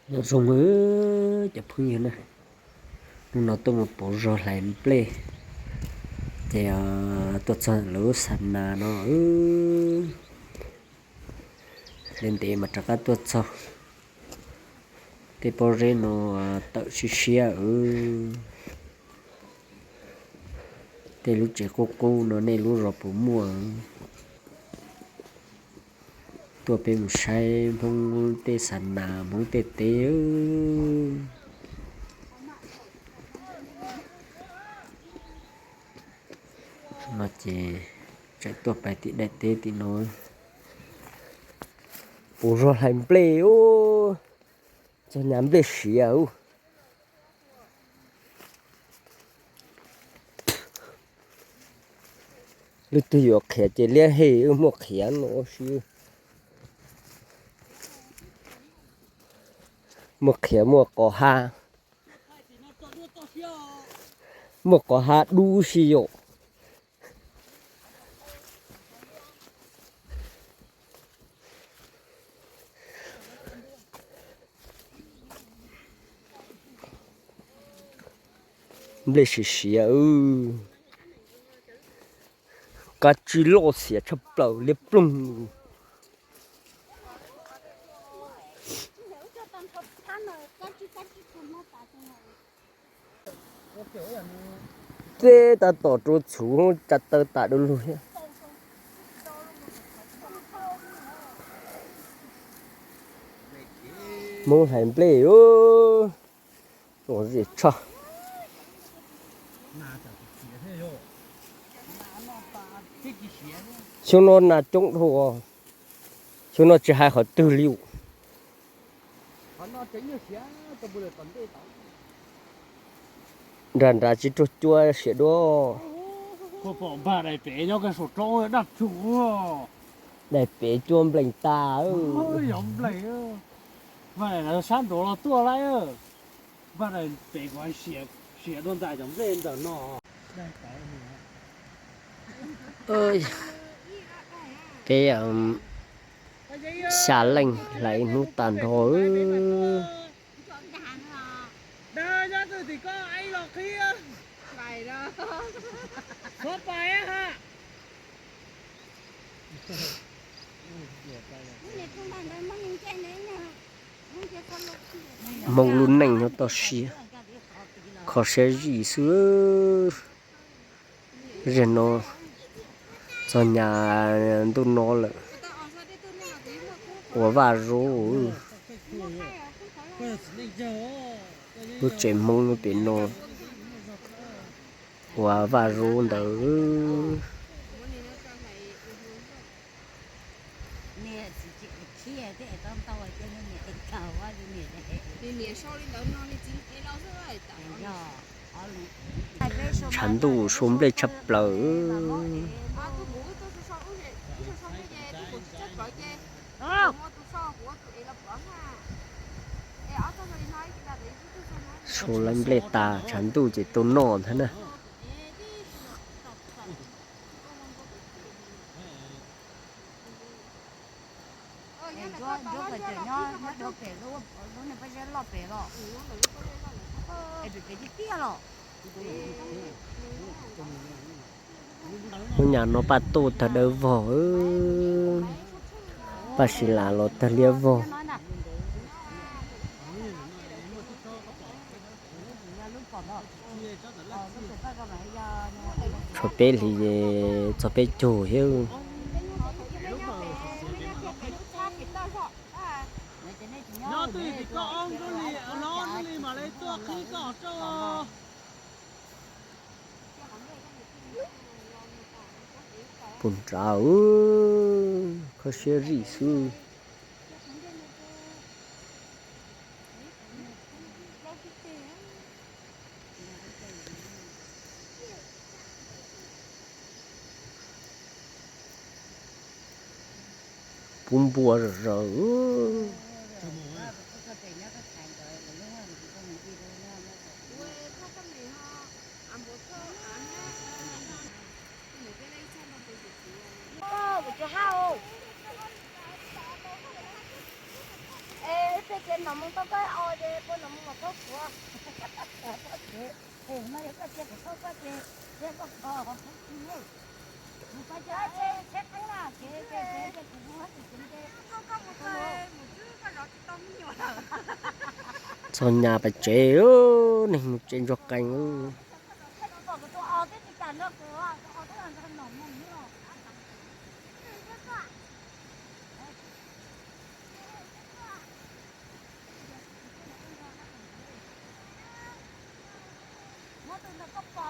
Nyob zoo cov phooj ywg na, hnub no tuaj mus pauv zog hlais nplej, ces tuaj txog lub xa nas no, ntev ntev mas rov qab tuaj txog. Tej pob zeb no tawm siab siab. Tej lub tsev qub qub no nej lub zos puas muaj? Tuaj peb mus saib Hmoob tej xa nas, Hmoob tej teb. No ces tseem tuaj pais tim daim teb tim no, puas zog hlais nplej ub, txog nyas nplej siav ub. Leej twg yuav qhiav ces liab hem wb muaj qhiav no si. Muaj qhiav muaj qos ha, muaj qos ha dub si yom. Nplej siav siav, kab tsib loj xiav tshaj plaws liab ploog. Teb tab tom rau txhuv tsa taw tas du lug thiab. Hmoob hlais nplej, zem tshaj. Xyoo no nas coob dhau, xyoo no tsis hais qhov twg li. Nram nrad tsis raug cua siav dua. Npaj daim pem nyob koj saum roob daj tsug. Daim pem cua nplees tas. Yog nplees, npaj daim sab nraud los tuaj lawm. Npaj daim pem kuv siav dua ntais cov nplej ntawm no. Peb xya leej hlais ib hnub tag nrho. Hmoob lub neej nyob toj siab, kho siab zim xwb. Zaum no txog nyas ntuj no lawm, ua vaj zaub. Lub tsev Hmoob nyob pem no, ua vaj zaub ntawd. Tshav ntuj sau nplej tshaj plaws. Sau lawv nplej tas tshav ntuj ces tau noj ntag na. Hnub nyas no paj tuaj tawg dawb vog, paj si las los tawg liab vog. Tshuav peb hlis txog peb caug thiab. Pus nrad, kho siab zim xwb. Pub npua zom zaws. Nom mus thauj koj o ces puas nom mus thauj kuv. Thauj kuv, no yog koj cia kuv thauj koj ces cia koj kho. Mus pab tsheb qeeb na, kev kev kev ces kuv mus hab tus cev nce. Txog nyas pem tsev, neeg mus tsev ntsuag qees. Muab tus ntawd koj pom.